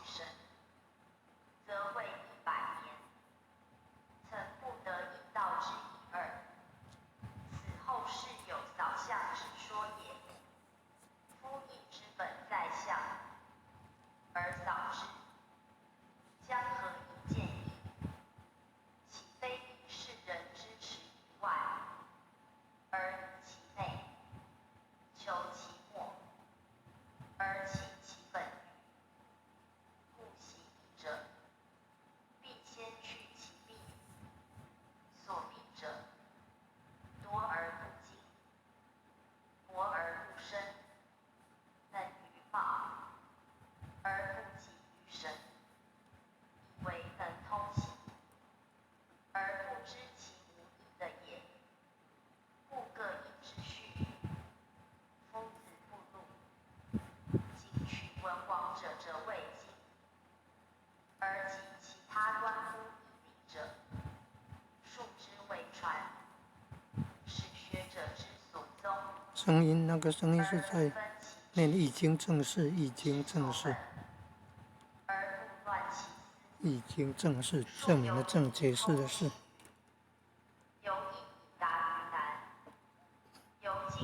神，則未一百年，曾不得以道之一二。此後世有掃象之說也。夫易之本在象，而掃之，將何以見易？豈非以世人之恥於外，而隱其內，求其末，而棄其本歟？故習易者，必先去其弊。所弊者，多而不精，博而不深，能於貌，而不及於神，以為能通形，而不知其無易的也。故各易之序，夫子不錄。僅取文王者者為經，而及其他關乎義理者，數之為傳，使學者之所宗。聲音，那個聲音是在念《易經》正釋，《易經》正釋，而不亂其思。《易經》正釋，證明的證，解釋的釋。